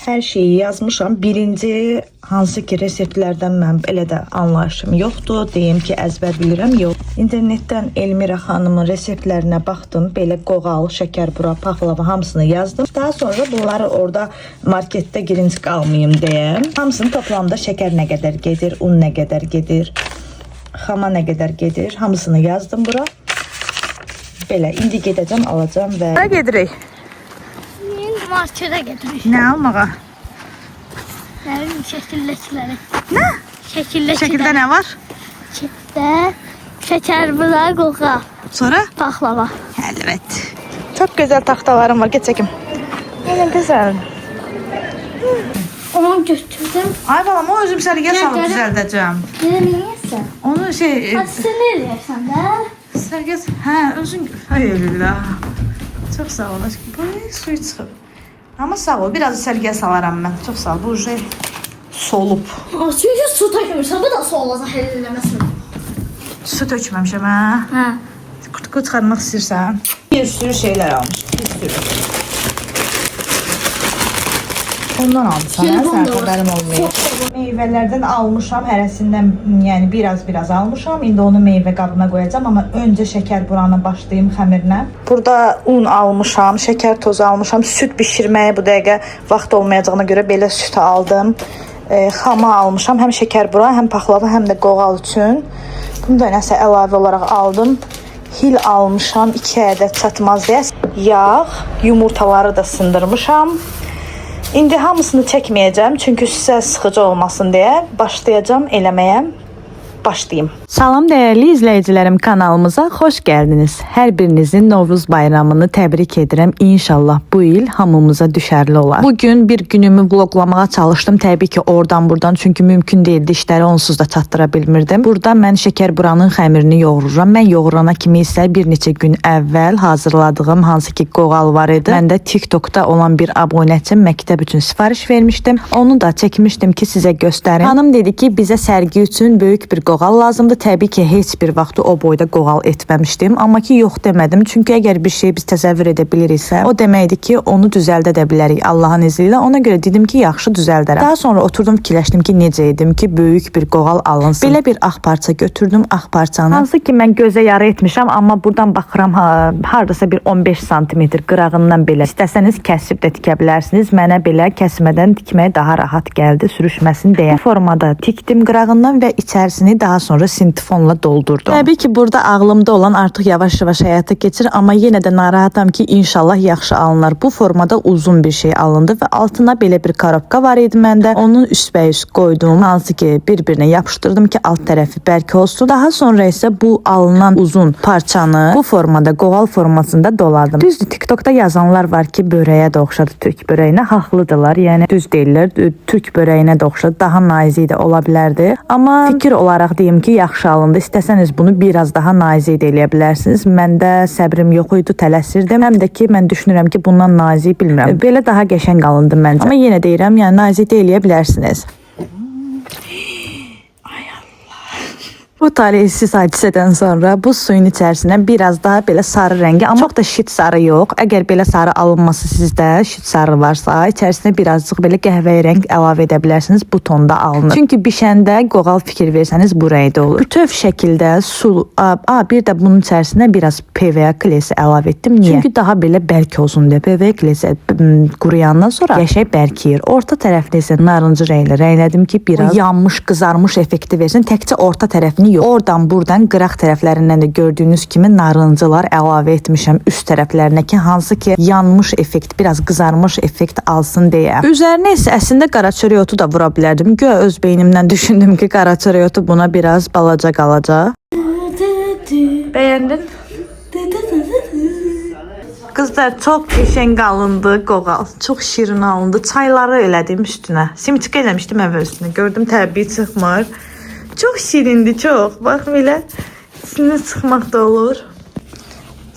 Hər şeyi yazmışam. Birinci hansı ki reseptlərdən mən elə də anlayışım yoxdur. Deyim ki, əzbər bilirəm, yox. İnternetdən Elmira xanımın reseptlərinə baxdım. Belə qoğal, şəkərbura, paxlava hamısını yazdım. Daha sonra bunları orada marketdə girinci qalmayım deyə. Hamısını toplamda şəkər nə qədər gedir, un nə qədər gedir, xama nə qədər gedir, hamısını yazdım bura. Belə indi gedəcəm, alacağam və Hara gedirik? Markete getiririk. Nə almağa? Ne bileyim şekildekileri. Nə? Şekildekileri. Şəkildə nə var? Şekilde şeker bura qoqa. Sonra? Baklava. Evet. Çok güzel tahtalarım var. Geç çekim. Ne güzel. Onu götürdüm. Ay balam o özüm sərgiyə Gəl, salıb gəl. düzəldəcəm. Ne neyse. Onu şey Hadi sen ne diyorsun da? sərgiyə hə özün ay Allah. Çox sağ ol aşkım. Bu suyu çıxıb. Amma sağ ol. Biraz sərgiyə salaram mən. Çox sağ ol. Bu şey solub. Çünkü su tökmüşsen bu da su olacak ellemesin. Su tökməmişəm hə. Ha. Qutqu çıxarmaq istəyirsən? Bir sürü şeylər almış. Bir sürü. Ondan almışam. Hə, Telefon sən da var. xəbərim olmayıb. Meyvələrdən almışam, hərəsindən yəni biraz-biraz almışam. İndi onu meyvə qabına qoyacağam, amma öncə şəkər buranı başlayım xəmirinə. Burada un almışam, şəkər tozu almışam, süd bişirməyə bu dəqiqə vaxt olmayacağına görə belə süd aldım. Xama almışam, həm şəkər bura, həm paxlava, həm də qoğal üçün. Bunu da nəsə əlavə olaraq aldım. Hil almışam, 2 ədəd çatmaz deyə. Yağ, yumurtaları da sındırmışam. İndi hamısını çəkməyəcəm, çünki sizə sıxıcı olmasın deyə başlayacağam eləməyə. Başlayım. Salam dəyərli izləyicilərim, kanalımıza xoş gəldiniz. Hər birinizin Novruz bayramını təbrik edirəm. İnşallah bu il hamımıza düşərli olar. Bu gün bir günümü vloqlamağa çalışdım. Təbii ki, oradan buradan, çünki mümkün deyildi, işləri onsuz da çatdıra bilmirdim. Burada mən şəkər buranın xəmirini yoğururam. Mən yoğurana kimi isə bir neçə gün əvvəl hazırladığım hansı ki qoğal var idi. Məndə TikTokda olan bir abunəçim məktəb üçün sifariş vermişdim. Onu da çəkmişdim ki, sizə göstərim. Xanım dedi ki, bizə sərgi üçün böyük bir qoğal lazımdır. Təbii ki, heç bir vaxt o boyda qoğal etməmişdim. Amma ki, yox demədim. Çünki əgər bir şeyi biz təsəvvür edə biliriksə, o deməkdir ki, onu düzəldə də bilərik Allahın izni ilə. Ona görə dedim ki, yaxşı düzəldərəm. Daha sonra oturdum fikirləşdim ki, necə edim ki, böyük bir qoğal alınsın. Belə bir ağ parça götürdüm, ağ parçanı. Hansı ki mən gözə yarı etmişəm, amma buradan baxıram ha, hardasa bir 15 sm qırağından belə. İstəsəniz kəsib də tikə bilərsiniz. Mənə belə kəsmədən tikmək daha rahat gəldi, sürüşməsin deyə. Bu formada tikdim qırağından və içərisini daha sonra sintifonla doldurdum. Təbii ki, burada ağlımda olan artıq yavaş-yavaş həyata keçir, amma yenə də narahatam ki, inşallah yaxşı alınar. Bu formada uzun bir şey alındı və altına belə bir korobka var idi məndə. Onun üstbəüst qoydum, hansı ki bir-birinə yapışdırdım ki, alt tərəfi bərk olsun. Daha sonra isə bu alınan uzun parçanı bu formada qoğal formasında doladım. Düzdür, TikTokda yazanlar var ki, börəyə də oxşadı türk börəyinə. Haqlıdırlar. Yəni düz deyirlər. Türk börəyinə də oxşadı. Daha nazik də ola bilərdi. Amma fikir olaraq deyim ki, yaxşı alındı. İstəsəniz bunu biraz daha nazik də eləyə bilərsiniz. Məndə səbrim yox idi, tələsirdim. Həm də ki, mən düşünürəm ki, bundan nazik bilmirəm. Belə daha qəşəng alındı məncə. Amma yenə deyirəm, yəni nazik də eləyə bilərsiniz. Bu talihsiz hadisədən sonra bu suyun içərisinə biraz daha belə sarı rəngi, amma çox da şit sarı yox. Əgər belə sarı alınması sizdə şit sarı varsa, içərisinə birazcıq belə qəhvəyi rəng əlavə edə bilərsiniz. Bu tonda alınır. Çünki bişəndə qoğal fikir versəniz bu rəngdə olur. Bütöv şəkildə su, bir də bunun içərisinə biraz PVA klesi əlavə etdim. Niyə? Çünki daha belə bərk olsun deyə PVA klesi quruyandan sonra qəşəng bərkiyir. Orta tərəfini isə narıncı rənglə rənglədim ki, biraz yanmış, qızarmış effekti versin. Təkcə orta tərəfini yox. Oradan, buradan qıraq tərəflərindən də gördüyünüz kimi narıncılar əlavə etmişəm üst tərəflərinə ki, hansı ki yanmış effekt, biraz qızarmış effekt alsın deyə. Üzərinə isə əslində qara çörək otu da vura bilərdim. Güya öz beynimdən düşündüm ki, qara çörək otu buna biraz balaca qalacaq. Bəyəndin? Qızlar çox qəşəng alındı qoğal. Çox şirin alındı. Çayları elədim üstünə. Simçik eləmişdim əvvəl üstünə. Gördüm təbii çıxmır. Çox şirindi, çox. Bax belə içində çıxmaq da olur.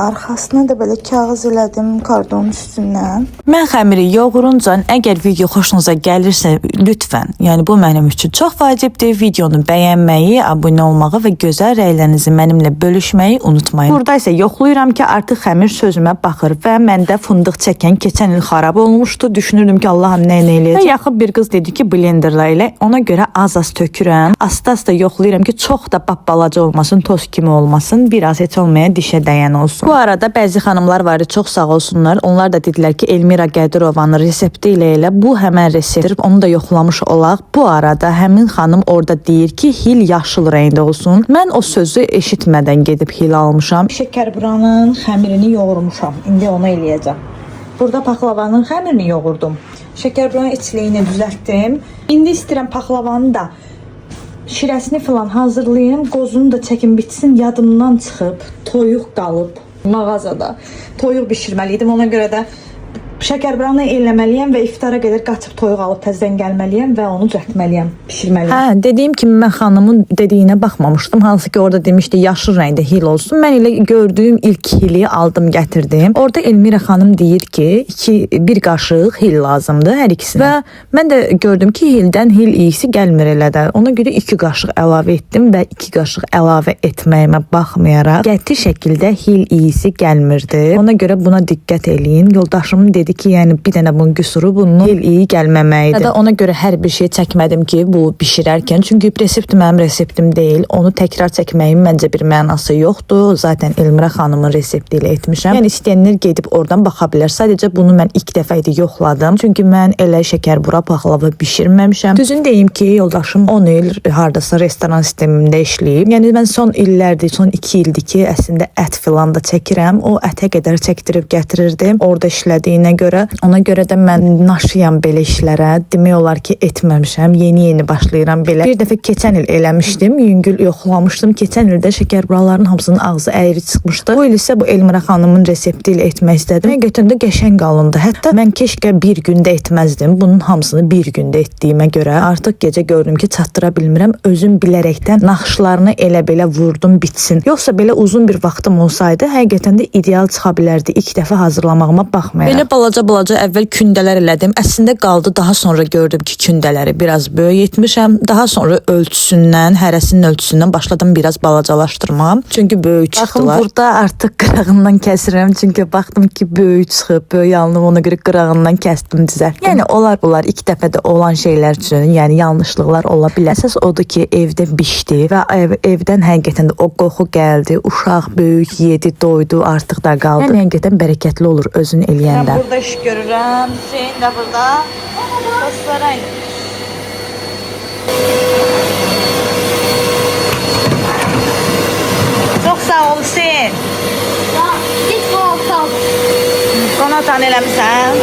Arxasına da belə kağız elədim kardonun üstündən. Mən xəmiri yoğurunca, əgər video xoşunuza gəlirsə, lütfən, yəni bu mənim üçün çox vacibdir. Videonu bəyənməyi, abunə olmağı və gözəl rəylərinizi mənimlə bölüşməyi unutmayın. Burada isə yoxlayıram ki, artıq xəmir sözümə baxır və məndə fındıq çəkən keçən il xarab olmuşdu. Düşünürdüm ki, Allahım nə nə eləyəcəm. Və yaxın bir qız dedi ki, blenderla elə. Ona görə az-az tökürəm. Asta-asta yoxlayıram ki, çox da balaca olmasın, toz kimi olmasın, biraz heç olmaya dişə dəyən olsun. Bu arada bəzi xanımlar var idi, çox sağ olsunlar. Onlar da dedilər ki, Elmira Qədirovanın resepti ilə elə bu həmən reseptdir. Onu da yoxlamış olaq. Bu arada həmin xanım orada deyir ki, hil yaşıl rəngdə olsun. Mən o sözü eşitmədən gedib hil almışam. Şəkərburanın xəmirini yoğurmuşam. İndi onu eləyəcəm. Burada paxlavanın xəmirini yoğurdum. Şəkərburanın içliyini düzəltdim. İndi istəyirəm paxlavanı da şirəsini falan hazırlayım, qozunu da çəkim bitsin. Yadımdan çıxıb, toyuq qalıb mağazada. Toyuq bişirməli idim. Ona görə də şəkərburanı eləməliyəm və iftara qədər qaçıb toyuq alıb təzədən gəlməliyəm və onu düzəltməliyəm, bişirməliyəm. Hə, dediyim kimi mən xanımın dediyinə baxmamışdım. Hansı ki orada demişdi yaşıl rəngdə hil olsun. Mən elə gördüyüm ilk hili aldım, gətirdim. Orada Elmira xanım deyir ki, 1 qaşıq hil lazımdır hər ikisinə. Və mən də gördüm ki, hildən hil iyisi gəlmir elə də. Ona görə 2 qaşıq əlavə etdim və 2 qaşıq əlavə etməyimə baxmayaraq qəti şəkildə hil iyisi gəlmirdi. Ona görə buna diqqət eləyin. Yoldaşım dedi ki, yəni bir dənə bunun qüsuru bunun hil iyi gəlməməyidir. Ya da ona görə hər bir şey çəkmədim ki, bu bişirərkən. Çünki resept mənim reseptim deyil. Onu təkrar çəkməyin məncə bir mənası yoxdur. Zaten Elmira xanımın resepti ilə etmişəm. Yəni istəyənlər gedib oradan baxa bilər. Sadəcə bunu mən ilk dəfə idi yoxladım. Çünki mən elə şəkərbura paxlava bişirməmişəm. Düzünü deyim ki, yoldaşım 10 il hardasa restoran sistemində işləyib. Yəni mən son illərdir, son 2 ildir ki, əslində ət filan da çəkirəm. O ətə qədər çəkdirib gətirirdim. Orada işlədiyinə görə, ona görə də mən naşıyam belə işlərə. Demək olar ki, etməmişəm. Yeni-yeni başlayıram belə. Bir dəfə keçən il eləmişdim, yüngül yoxlamışdım. Keçən ildə şəkərburaların hamısının ağzı əyri çıxmışdı. Bu il isə bu Elmira xanımın resepti ilə etmək istədim. Həqiqətən də qəşəng alındı. Hətta mən keşkə bir gündə etməzdim. Bunun hamısını bir gündə etdiyimə görə artıq gecə gördüm ki, çatdıra bilmirəm. Özüm bilərəkdən naxışlarını elə belə vurdum bitsin. Yoxsa belə uzun bir vaxtım olsaydı, həqiqətən də ideal çıxa bilərdi. İlk dəfə hazırlamağıma baxmayaraq. Belə balaca-balaca əvvəl kündələr elədim. Əslində qaldı, daha sonra gördüm ki, kündələri biraz böyük etmişəm. Daha sonra ölçüsündən, hərəsinin ölçüsündən başladım biraz balacalaşdırmağa. Çünki böyük çıxdılar. Baxın, burada artıq qırağından kəsirəm. Çünki baxdım ki, böyük çıxıb, böyük alınıb, ona görə qırağından kəsdim, düzəltdim. Yəni olar bunlar ilk dəfədə olan şeylər üçün, yəni yanlışlıqlar ola bilər. Əsas odur ki, evdə bişdi və evdən həqiqətən də o qoxu gəldi. Uşaq böyük yedi, doydu, artıq da qaldı. Yəni həqiqətən bərəkətli olur özün eləyəndə. Mən burada iş görürəm. Hüseyn də burada. Dostlara Çox sağ ol Hüseyn. Ya git bu alta al. Qonatan eləmisən?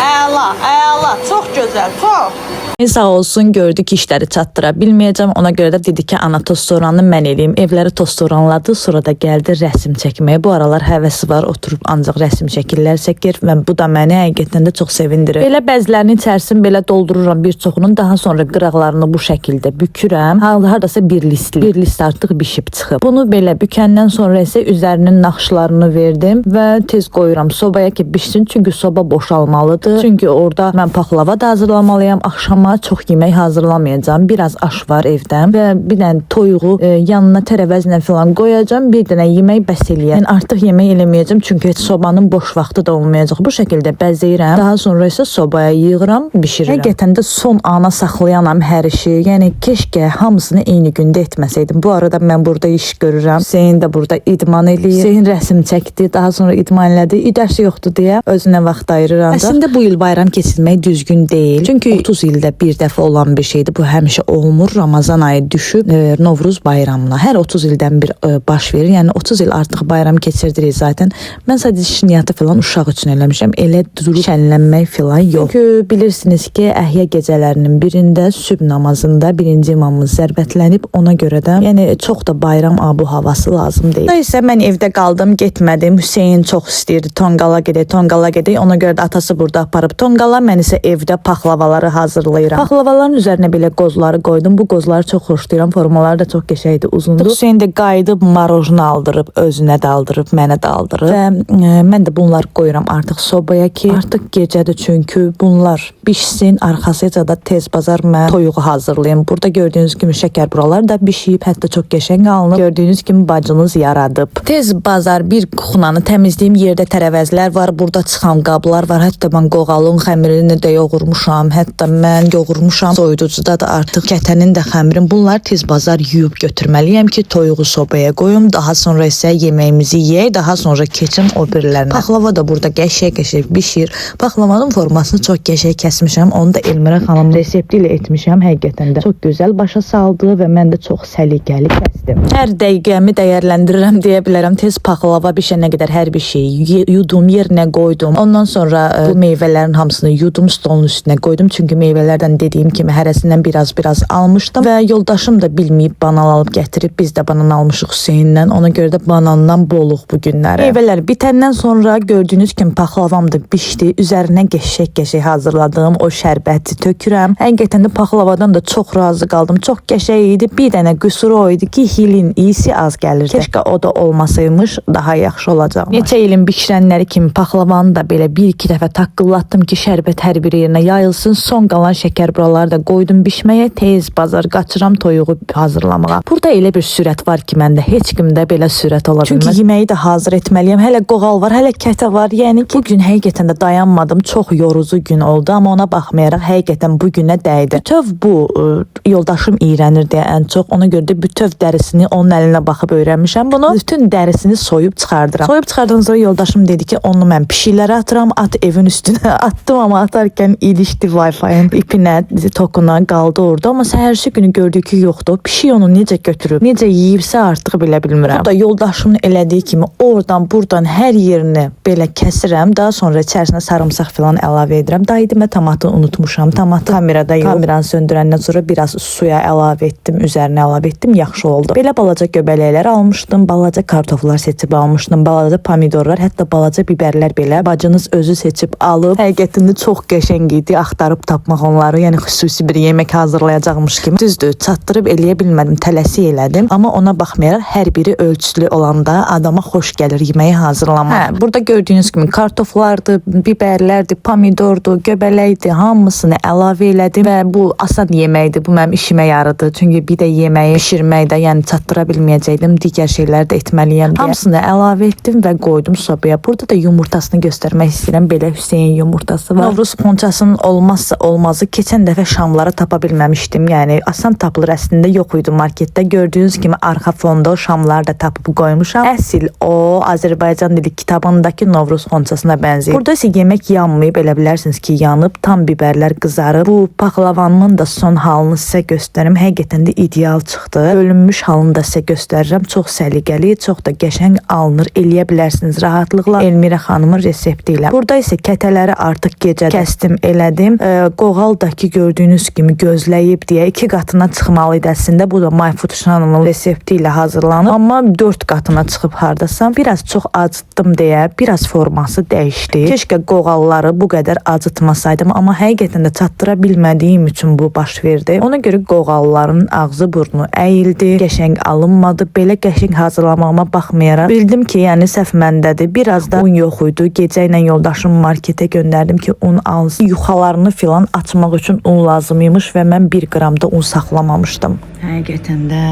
Əla, əla. Çox gözəl, çox. Sağ olsun gördü ki, işləri çatdıra bilməyəcəm. Ona görə də dedi ki, ana tost soranı mən eləyim. Evləri tost soranladı, sonra da gəldi rəsm çəkməyə. Bu aralar həvəsi var, oturub ancaq rəsm şəkillər çəkir və bu da məni həqiqətən də çox sevindirir. Belə bəzilərinin içərisini belə doldururam bir çoxunun, daha sonra qıraqlarını bu şəkildə bükürəm. Hardasa bir listli, bir list artıq bişib çıxıb. Bunu belə bükəndən sonra isə üzərinin naxışlarını verdim və tez qoyuram sobaya ki bişsin, çünki soba boşalmalıdır. Çünki orada mən paxlava da hazırlamalıyam. Axşama çox yemək hazırlamayacağam. Biraz aş var evdə və bir dənə toyuğu yanına tərəvəzlə filan qoyacağam. Bir dənə yemək bəs eləyər. Mən artıq yemək eləməyəcəm çünki heç sobanın boş vaxtı da olmayacaq. Bu şəkildə bəzəyirəm. Daha sonra isə sobaya yığıram, bişirirəm. Həqiqətən də son ana saxlayanam hər işi. Yəni keşkə hamısını eyni gündə etməsəydim. Bu arada mən burada iş görürəm. Hüseyn də burada idman eləyir. Hüseyn rəsm çəkdi, daha sonra idman elədi. Dərsi yoxdur deyə özünə vaxt ayırır ancaq. Əslində bu il bayram keçirmək düzgün deyil. Çünki 30 ildə bir dəfə olan bir şeydir. Bu həmişə olmur. Ramazan ayı düşüb Novruz bayramına. Hər 30 ildən bir baş verir. Yəni 30 il artıq bayram keçirdirik zaten. Mən sadəcə şirniyyatı filan uşaq üçün eləmişəm. Elə durub şənlənmək filan yox. Çünki bilirsiniz ki, əhya gecələrinin birində sübh namazında birinci imamımız zərbətlənib. Ona görə də yəni çox da bayram abu havası lazım deyil. Nəysə mən evdə qaldım, getmədim. Hüseyn çox istəyirdi Tonqala gedək, Tonqala gedək. Ona görə də atası burada aparıb Tonqala, mən isə evdə paxlavaları hazırlayıram. saxlayıram. Paxlavaların üzərinə belə qozları qoydum. Bu qozları çox xoşlayıram. Formaları da çox qəşəngdir, uzundur. Hüseyn də qayıdıb marojunu aldırıb, özünə də aldırıb, mənə də aldırıb. Və mən də bunları qoyuram artıq sobaya ki, artıq gecədir çünki bunlar bişsin. Arxasıca da tez bazar mən toyuğu hazırlayım. Burada gördüyünüz kimi şəkər buralar da bişib, hətta çox qəşəng alınıb. Gördüyünüz kimi bacınız yaradıb. Tez bazar bir kuxnanı təmizləyim. Yerdə tərəvəzlər var, burada çıxan qablar var. Hətta mən qoğalın xəmirini də yoğurmuşam. Hətta mən yoğurmuşam. Soyuducuda da artıq kətənin də xəmirin. Bunları tez bazar yuyub götürməliyəm ki, toyuğu sobaya qoyum. Daha sonra isə yeməyimizi yeyək, daha sonra keçim o birilərinə. Paxlava da burada qəşəng-qəşəng bişir. Paxlavanın formasını çox qəşəng kəsmişəm. Onu da Elmira xanım resepti ilə etmişəm. Həqiqətən də çox gözəl başa saldı və mən də çox səliqəli kəsdim. Hər dəqiqəmi dəyərləndirirəm deyə bilərəm. Tez paxlava bişənə qədər hər bir şeyi yudum, yerinə qoydum. Ondan sonra bu meyvələrin hamısını yudum, stolun üstünə qoydum. Çünki meyvələrdən dediyim kimi hərəsindən biraz-biraz almışdım və yoldaşım da bilməyib banan alıb gətirib. Biz də banan almışıq Hüseyndən. Ona görə də banandan boluq bu günləri. Meyvələr bitəndən sonra gördüyünüz kimi paxlavam da bişdi. Üzərinə qəşəng-qəşəng hazırladığım o şərbəti tökürəm. Həqiqətən də paxlavadan da çox razı qaldım. Çox qəşəng idi. Bir dənə qüsuru o idi ki, hilin iyisi az gəlirdi. Keşkə o da olmasaymış, daha yaxşı olacaqmış. Neçə ilin bişirənləri kimi paxlavanı da belə bir-iki dəfə taqqıllatdım ki, şərbət hər bir yerinə yayılsın. Son qalan şəkər buraları da qoydum bişməyə. Tez bazar qaçıram toyuğu hazırlamağa. Burada elə bir sürət var ki, məndə heç kimdə belə sürət ola bilməz. Çünki yeməyi də hazır etməliyəm. Hələ qoğal var, hələ kətə var. Yəni ki, bu gün həqiqətən də dayanmadım. Çox yorucu gün oldu, amma ona baxmayaraq həqiqətən bu günə dəydi. Bütöv bu yoldaşım iyrənir deyə ən çox. Ona görə də bütöv dərisini onun əlinə baxıb öyrənmişəm bunu. Bütün dərisini soyub çıxardıram. Soyub çıxardan sonra yoldaşım dedi ki, onu mən pişiklərə atıram, at evin üstünə atdım, amma atarkən ilişdi Wi-Fi-ın ipinə, tokuna, qaldı orada. Amma səhərsi günü gördük ki, yoxdur. Pişik onu necə götürüb, necə yeyibsə artıq bilə bilmirəm. Bu da yoldaşımın elədiyi kimi oradan, buradan hər yerini belə kəsirəm. Daha sonra içərisinə sarımsaq filan əlavə edirəm. Daha idi mən tomatı unutmuşam. Tomatı kamerada yox. Kameranı söndürəndən sonra biraz suya əlavə etdim, üzərinə əlavə etdim, yaxşı oldu. Belə balaca göbələklər almışdım, balaca kartoflar seçib almışdım, balaca pomidorlar, hətta balaca biberlər belə bacınız özü seçib alıb. Həqiqətən də çox qəşəng idi axtarıb tapmaq onları. Yəni xüsusi bir yemək hazırlayacaqmış kimi. Düzdür, çatdırıb eləyə bilmədim, tələsik elədim, amma ona baxmayaraq hər biri ölçülü olanda adama xoş gəlir yeməyi hazırlamaq. Hə, burada gördüyünüz kimi kartoflardır, biberlərdir, pomidordur, göbələkdir, hamısını əlavə elədim və bu asan yeməkdir. Bu mənim işimə yaradı. Çünki bir də yeməyi bişirməkdə, yəni çatdıra bilməyəcəkdim, digər şeyləri də etməliyəm deyə. Hamısını əlavə etdim və qoydum sobaya. Burada da yumurtasını göstərmək istəyirəm. Belə Hüseyn yumurtası var. Novruz xonçasının olmazsa olmazı. Keçən dəfə şamları tapa bilməmişdim. Yəni asan tapılır əslində, yox idi marketdə. Gördüyünüz kimi arxa fonda o şamları da tapıb qoymuşam. Əsil o Azərbaycan dili kitabındakı Novruz xonçasına bənzəyir. Burada isə yemək yanmayıb, elə bilərsiniz ki, yanıb, tam biberlər qızarıb. Bu paxlavanın da son halını sizə göstərim. Həqiqətən də ideal çıxdı. Bölünmüş halını da sizə göstərirəm. Çox səliqəli, çox da qəşəng alınır. Eləyə bilərsiniz rahatlıqla Elmira xanımın resepti ilə. Burada isə kətələri artıq gecə kəsdim, elədim. Qoğaldakı gördüyünüz kimi gözləyib deyə 2 qatına çıxmalı idi əslində. Bu da Mayfut xanımın resepti ilə hazırlanıb. Amma 4 qatına çıxıb hardasa. Biraz çox acıtdım deyə biraz forması dəyişdi. Keşkə qoğalları bu qədər acıtmasaydım, amma həqiqətən də çatdıra bilmədiyim üçün bu baş verdi. Ona görə qoğalların ağzı burnu əyildi, qəşəng alınmadı. Belə qəşəng hazırlamağıma baxmayaraq bildim ki, yəni səhv məndədir. Biraz da un yox idi. Gecə ilə yoldaşım marketə göndərdim ki, un alsın. Yuxalarını filan açmaq üçün un lazım imiş və mən 1 qram da un saxlamamışdım. Həqiqətən də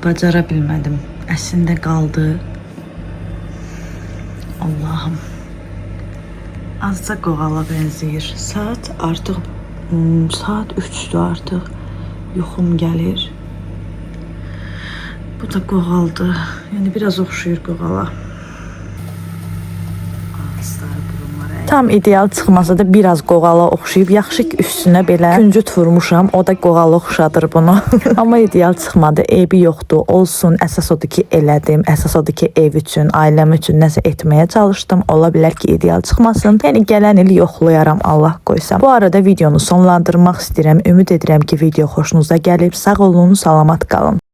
bacara bilmədim. Əslində qaldı. Allahım. Azca qoğala bənzəyir. Saat artıq saat 3-dür artıq. Yuxum gəlir. Bu da qoğaldı. Yəni biraz oxşuyur qoğala. Ağızları, burunları. Tam ideal çıxmasa da biraz qoğala oxşayıb. Yaxşı ki üstünə belə küncüt vurmuşam. O da qoğala oxşadır bunu. Amma ideal çıxmadı. Eybi yoxdur. Olsun. Əsas odur ki elədim. Əsas odur ki ev üçün, ailəm üçün nəsə etməyə çalışdım. Ola bilər ki ideal çıxmasın. Yəni gələn il yoxlayaram Allah qoysa. Bu arada videonu sonlandırmaq istəyirəm. Ümid edirəm ki video xoşunuza gəlib. Sağ olun, salamat qalın.